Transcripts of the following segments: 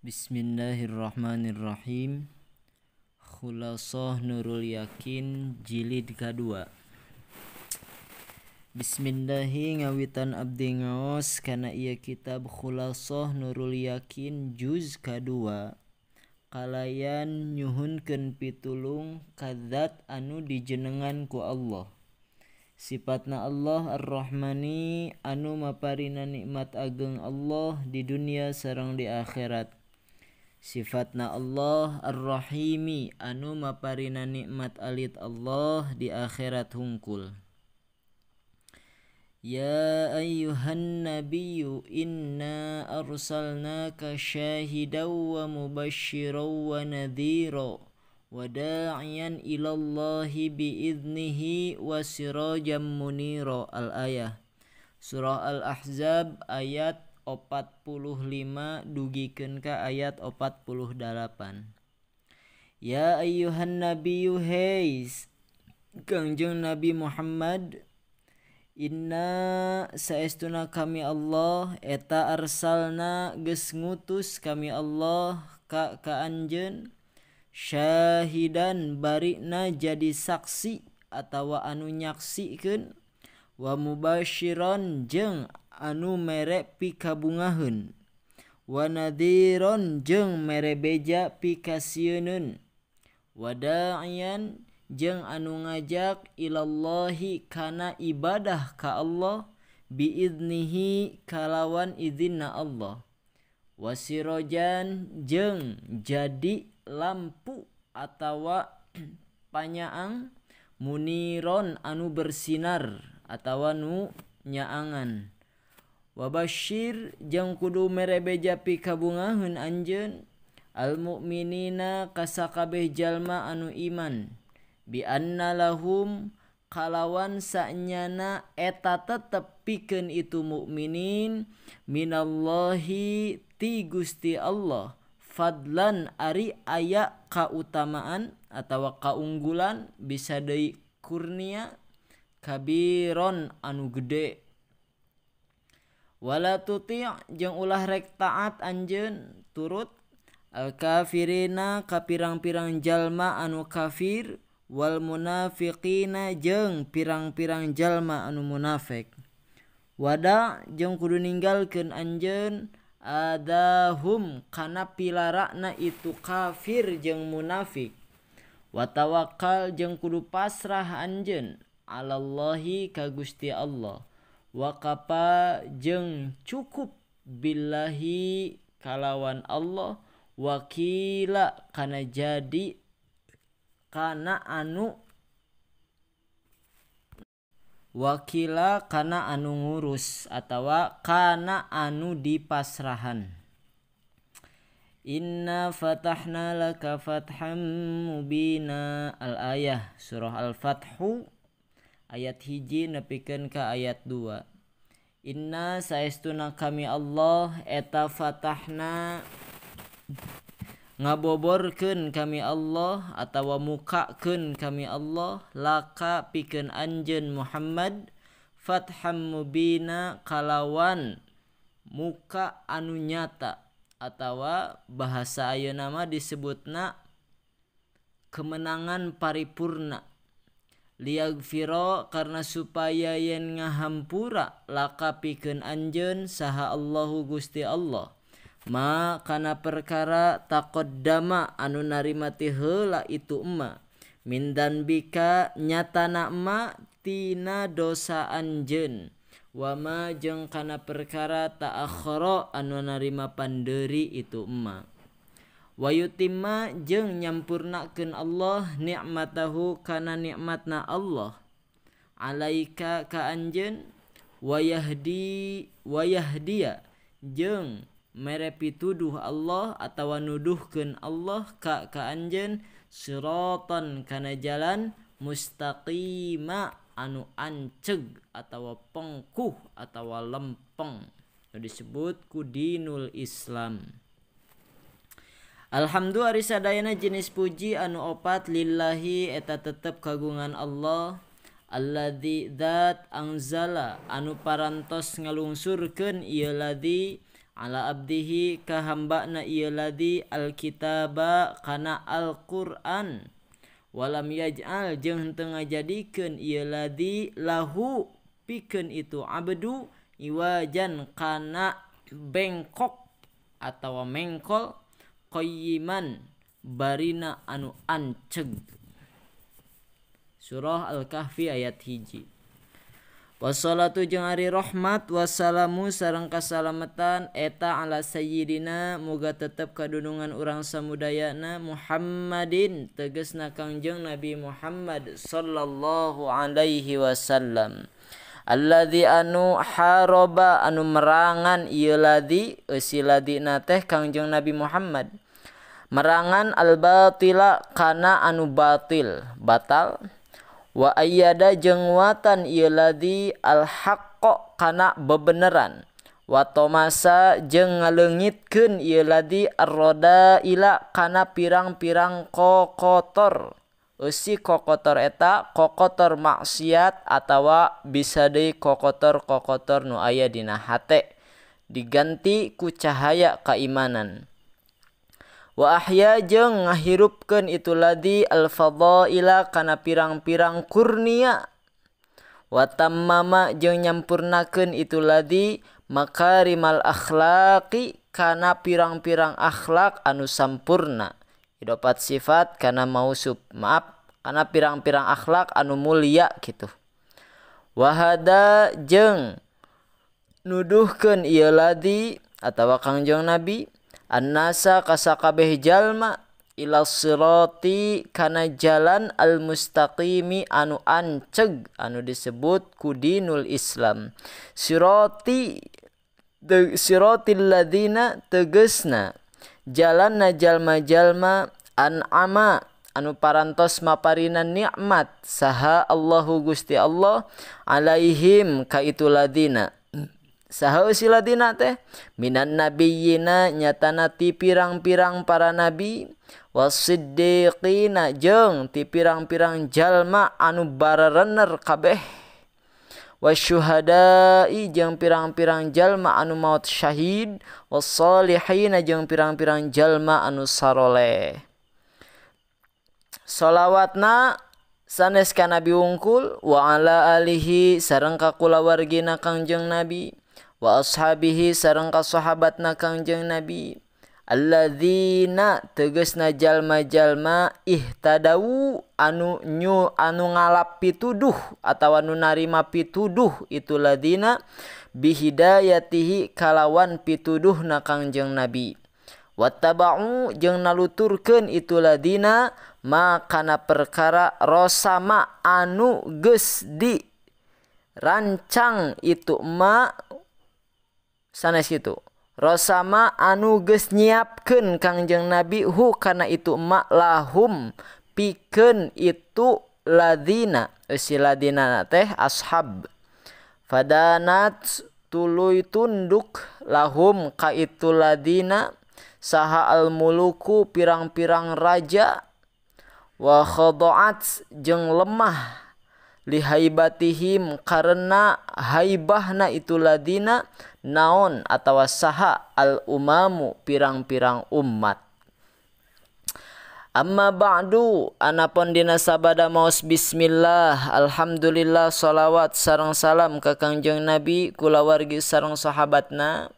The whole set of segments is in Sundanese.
Bismillahirrahmanirrahim. Khulasah Nurul Yakin jilid kadua. Bismillahi ngawitan abdi ngaos kana ieu kitab Khulasah Nurul Yakin juz kadua kalayan nyuhunkeun pitulung ka zat anu dijenengan ku Allah. Sifatna Allah Ar-Rahmani anu maparina nikmat ageng Allah di dunia sareng di akhirat. Sifatna Allah Ar-Rahimi anu maparina nikmat alit Allah di akhirat hungkul. Ya ayyuhan nabiyyu inna arsalnaka syahidan wa mubasysyiran wa nadhira wa da'iyan ilallahi biiznihi wa sirajan munira. Al-ayah Surah Al-Ahzab ayat 45 dugikeun ka ayat 48. Ya ayyuhan nabiyyu, hey Kangjeng Nabi Muhammad, inna saestuna kami Allah eta arsalna geus ngutus kami Allah ka anjeun syahidan barina jadi saksi atawa anu nyaksikeun wa mubasyiran jeung anu mere pikabungaheun wa nadhiron jeung mere beja pikasieunun wa da'iyan jeung anu ngajak ilallahi kana ibadah ka Allah biiznihi kalawan izinna Allah wasirojan jeung jadi lampu atawa panyaang muniron anu bersinar atawa nu nyaangan wabasyir jeung kudu mere beja pikabungaheun anjeun almukminina kasakabeh jalma anu iman bi anna lahum kalawan sanyana eta tetep pikeun itu mukminin minallahi ti Gusti Allah fadlan ari aya kautamaan atawa kaunggulan bisa deui kurnia kabiron anu gede. Wala tuti' jeung ulah rek taat anjeun turut al kafirina ka pirang-pirang jalma anu kafir wal munafiqina jeung pirang-pirang jalma anu munafik. Wada jeung kudu ninggalkeun anjeun adahum kana pilarana itu kafir jeung munafik. Wa tawakkal jeung kudu pasrah anjeun alallahi ka Gusti Allah. Wa kafa jeung cukup billahi kalawan Allah wakila kana jadi kana anu wakila kana anu ngurus atawa kana anu dipasrahan. Inna fatahna laka fatham mubina. Al-ayah surah Al-Fathu ayat 1 nepikeun ka ayat 2. Inna saestuna kami Allah eta fatahna ngaboborkeun kami Allah atawa mukakeun kami Allah laka pikeun anjeun Muhammad fatham mubina kalawan muka anu nyata atawa bahasa ayeuna mah disebutna kemenangan paripurna. Liyaghfira karena supaya yen ngahampura laka pikeun anjeun saha Allahu Gusti Allah ma kana perkara taqaddama anu narima ti heula itu emma min danbika nyatana emma tina dosa anjeun wa ma jeung kana perkara ta'akhkhara anu narima pandeuri itu emma wa yutimma jeung nyampurnakeun Allah nikmatahu kana nikmatna Allah alaika ka anjeun wa yahdi wa yahdiya jeung mere pituduh Allah atawa nuduhkeun Allah ka anjeun siratan kana jalan mustaqima anu anceg atawa pengkuh atawa lempeng disebut ku dinul Islam. Alhamdulillah ari sadayana jenis puji anu opat lillahi eta tetep kagungan Allah alladzi dzat anzala anu parantos ngalungsurkeun ieu ladzi Ala abdihi ka hambana ieu ladzi alkitaba kana Al-Qur'an. Walam yaj'al jeung henteu ngajadikeun ieu ladzi lahu pikeun itu abdu iwajan kana bengkok atawa mengkol qayyiman barina anu anceg. Surah Al-Kahfi ayat 1. Wassalatu jeung ari rahmat wassalamu sareng kasalamatan eta ala sayyidina muga tetep kadunungan urang samudayana Muhammadin tegasna Kangjeng Nabi Muhammad sallallahu alaihi wasallam. Alladzi anu haraba anu merangan ieu ladzi eusi ladina teh Kangjeng Nabi Muhammad. Merangan al-batila kana anu batil, batal. Wa ayyada jeung watan ieu ladzi al-haqqo kana bebeneran. Wa tomasa jeung ngaleungitkeun ieu ladzi ar-roda ila kana pirang-pirang kokotor. Eusi kokotor eta kokotor maksiat atawa bisa deui kokotor-kokotor nu aya dina hate diganti ku cahaya keimanan. Wa ahya jeung ngahirupkeun itu ladzi al-fadhaila kana pirang-pirang kurnia. Wa tammama jeung nyampurnakeun itu ladzi makarimal akhlaqi kana pirang-pirang akhlak anu sampurna. Idopat sifat kana mausuf, maaf, kana pirang-pirang akhlak anu mulia kitu. Wa hada jeung nuduhkeun ieu ladzi atawa Kangjeng Nabi annasa kasakabeh jalma ila sirati kana jalan almustaqimi anu anceg anu disebut ku dinul Islam. Sirati siratil ladzina tegesna jalanna jalma-jalma an'ama anu parantos maparina nikmat saha Allahu Gusti Allah alaihim ka itu ladina. Saha si ladina teh minan nabiyina nyatana ti pirang-pirang para nabi wasiddiqina jeung ti pirang-pirang jalma anu barerener kabeh wasyuhada'i jeung pirang-pirang jalma anu maut syahid wassalihina jeung pirang-pirang jalma anu saroleh. Salawatna sanes ka Nabi wungkul wa ala alihi sareng ka kulawargina Kangjeng Nabi wa ashabihi sareng ka sahabatna Kangjeng Nabi alladzina tegasna jalma-jalma ihtadau anu nyu anu ngalap pituduh atawa anu narima pituduh itu ladina bihidayatihi kalawan pituduhna Kangjeng Nabi wattaba'u jeung naluturkeun itu ladina ma kana perkara rosama anu geus di rancang itu ma sanes kitu rosama anu geus nyiapkeun Kangjeng Nabi hu kana itu ma lahum pikeun itu ladina si ladina teh ashab fadanat tuluy tunduk lahum ka itu ladina saha al muluku pirang-pirang raja wa khada'at jeung lemah lihaibatihim karena haibahna itu ladina naon atawa saha al umamu pirang-pirang umat. Amma ba'du anapun dina sabada maos bismillah alhamdulillah salawat sareng salam ka Kangjeng Nabi kulawargi sareng sahabatna.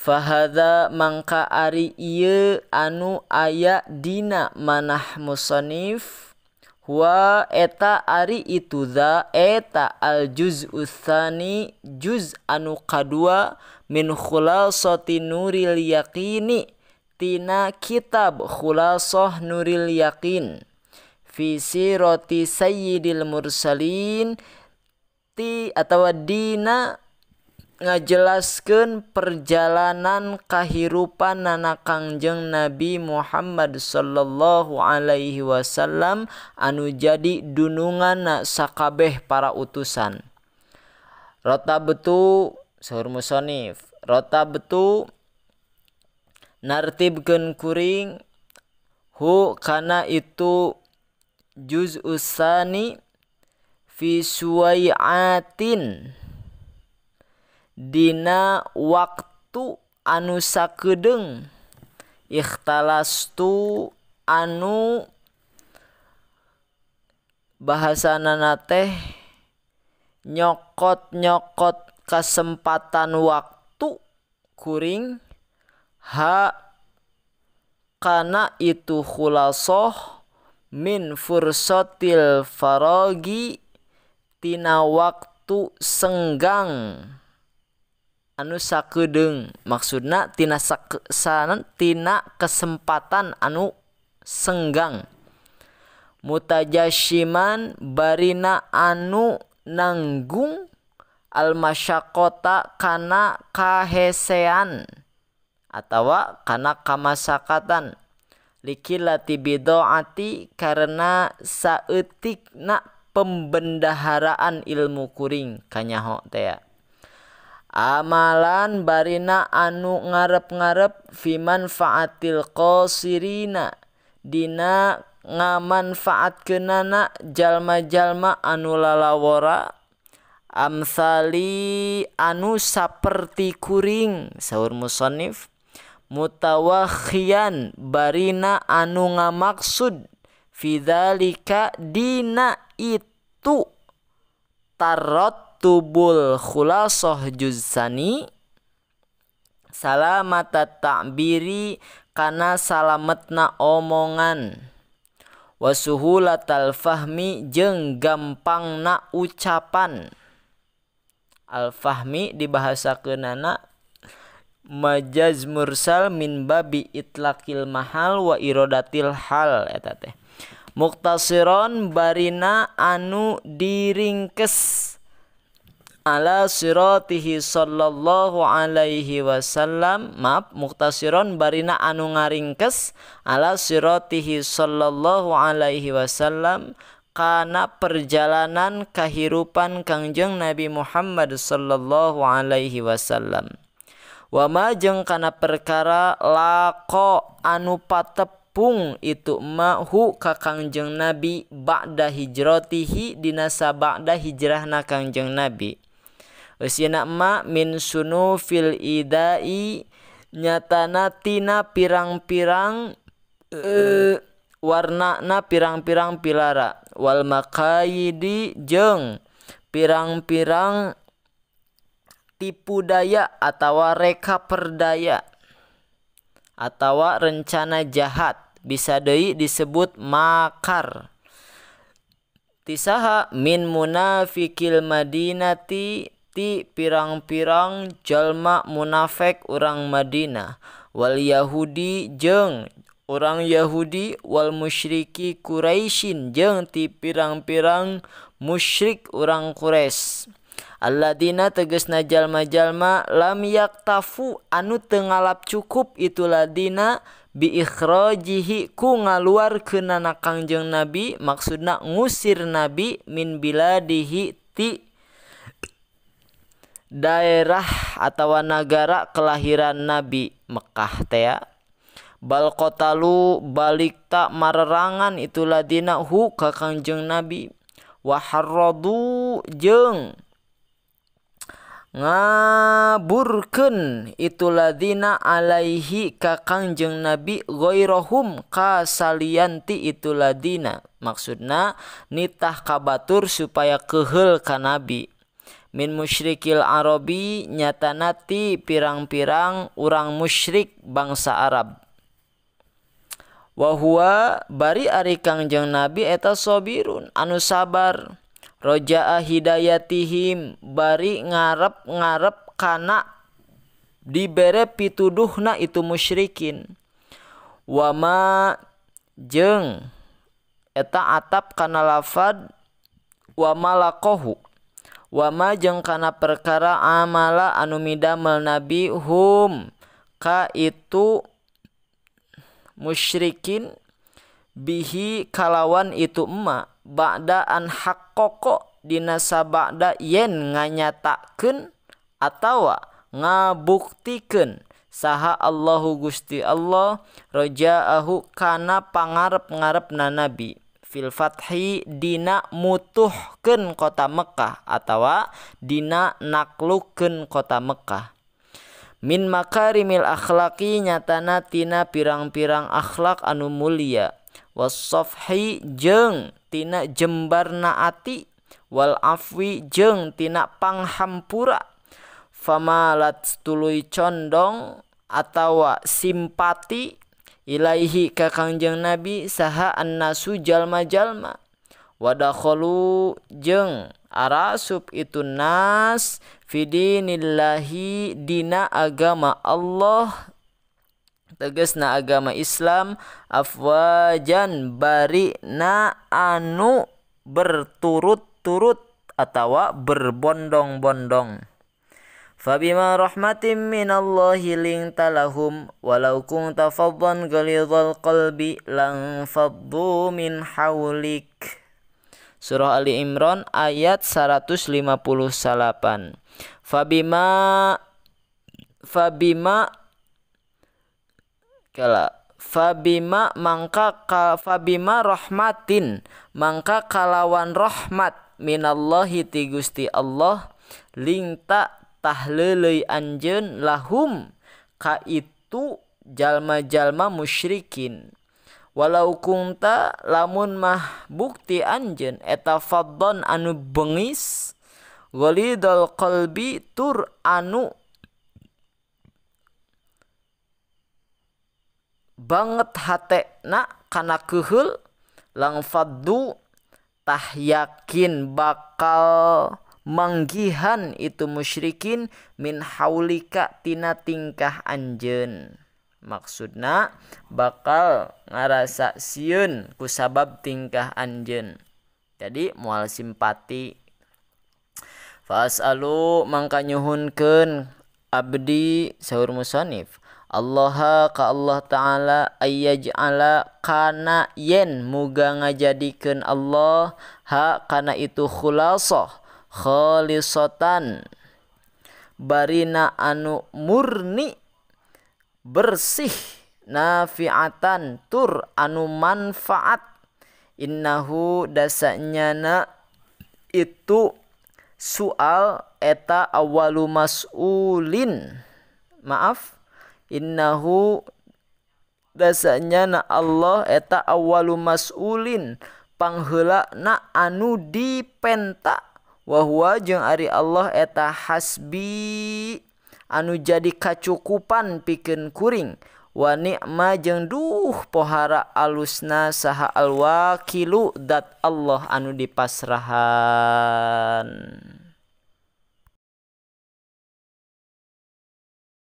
Fahadza mangka ari ieu anu aya dina manah musannif huwa eta ari itu za eta al juz'u tsani juz anu kadua min khulasati nuril yaqini tina kitab Khulasah Nuril Yaqin fi sirati sayyidil mursalin ti atawa dina ngajelaskeun perjalanan kahirupan nana Kangjeng Nabi Muhammad sallallahu alaihi wasallam anu jadi dununganna sakabeh para utusan. Rotabtu saur musonif, rotabtu nartibkeun kuring hu kana itu juz'us tsani fi suwai'atin dina waktu waktu anu sakedeung ikhtalastu anu bahasanana teh nyokot-nyokot kesempatan waktu kuring ha kana itu khulasah min fursatil faragi tina waktu senggang anu sakedeung, maksudna tina tina kesempatan anu senggang mutajasyiman barina anu nanggung almasyaqata kana kahesean atawa kana kamasakatan likilati bidoati karena saeutikna pembendaharaan ilmu kuring kanyaho teh amalan barina anu ngarep-ngarep fi manfaatil qasirina dina ngamanfaatkeunana jalma-jalma anu lalawora amsali anu saperti kuring saur musannif mutawakhian barina anu ngamaksud fi dzalika dina itu tarattubul khulasah juzsani salamata ta'biri kana salametna omongan wasuhulatal fahmi jeung gampangna ucapan. Al fahmi dibahasakeunana majaz mursal min babi itlaqil mahal wa iradatil hal eta teh muktasiron barina anu diringkes ala siratihi sallallahu alaihi wasallam, maaf muktasiron barina anu ngaringkes ala siratihi sallallahu alaihi wasallam kana perjalanan kahirupan Kangjeng Nabi Muhammad sallallahu alaihi wasallam. Wama jeung kana perkara laqo anu patepung itu mahu ka Kangjeng Nabi ba'da hijratihi dina sabada hijrahna Kangjeng Nabi. Eusina ma min sunufil idai nyatana tina pirang-pirang warnana pirang-pirang pilara wal maqayidi jeung pirang-pirang tipu daya atawa reka perdaya atawa rencana jahat bisa deui disebut makar tisaha min munafikil madinati ti pirang-pirang jalma munafik urang Madinah wal Yahudi jeung urang Yahudi wal musyriki Quraisyin jeung ti pirang-pirang musyrik urang Quraisy alladina tegasna jalma-jalma lam yaktafu anu teu ngalap cukup itu ladina bi ikhrajihi ku ngaluarkeunana Kangjeng Nabi maksudna ngusir Nabi min biladihi ti daerah atawa nagara kelahiran Nabi Mekah teh bal qatalu balik tak marerangan itu ladina hu ka Kangjeng Nabi wa harradu jeung ngaburkeun itu ladina alaihi ka Kangjeng Nabi ghairahum ka salianti itu ladina maksudna nitah kabatur supaya keheul ka Nabi min musyrikil arabi nyatana ti pirang-pirang urang musyrik bangsa Arab wa huwa bari ari Kangjeng Nabi eta sabirun anu sabar rojaa hidayatihim bari ngarep-ngarep kana dibere pituduhna itu musyrikin wama jeung eta atap kana lafad wama laqahu wama jeung kana perkara amala anu midamel nabi hum ka itu musyrikin bihi kalawan itu emma ba'da an haqqaqa dina sabada yen nganyatakeun atawa ngabuktikeun saha Allahu Gusti Allah rajaahu kana pangarep-ngarepna nabi fil fathi dina mutuhkeun kota Mekah atawa dina naklukkeun kota Mekah Min makarimil akhlaqi nyatana tina pirang-pirang akhlak anu mulia wasafhi jeung tina jembarna ati wal afwi jeung tina panghampura famalat tuluy condong atawa simpati ilaihi ka Kangjeng Nabi saha annasu jalma-jalma wadakhalu jeung arasup itu nas fidinillahi dina agama Allah tegasna agama Islam afwajan bari na anu berturut-turut atawa berbondong-bondong. Fabima rahmatin minallahi linta lahum walau kunta faddan ghalidhal qalbi lang faddu min haulik. Surah Ali Imran ayat 158. Fabima fabima kala fabima mangka ka fabima rahmatin mangka kalawan rahmat minallahi ti Gusti Allah lingta tahleleuy anjeun lahum ka itu jalma-jalma musyrikin. Walau kunta lamun mah bukti anjeun eta faddon anu bengis ghalidul qalbi tur anu banget hatena kana keuheul lang faddu tah yakin bakal manggihan itu musyrikin min haulika tina tingkah anjeun. Maksudna bakal ngarasa sieun kusabab tingkah anjeun. Jadi moal simpati. Fasalu mangka nyuhunkeun abdi saur musannif Allah ka Allah Ta'ala ayyaj'ala kana yen muga ngajadikeun Allah ha kana itu khulasah khalisatan barina anu murni bersih nafi'atan tur anu manfaat innahu dasanyana itu soal eta awalu mas'ulin maaf innahu dasanyana Allah eta awalu mas'ulin pangheulana anu dipenta wa huwa jeung ari Allah eta hasbi anu jadi kacukupan pikeun kuring wa ni'ma jeung duh pohara alusna saha alwakilu dat Allah anu dipasrahan.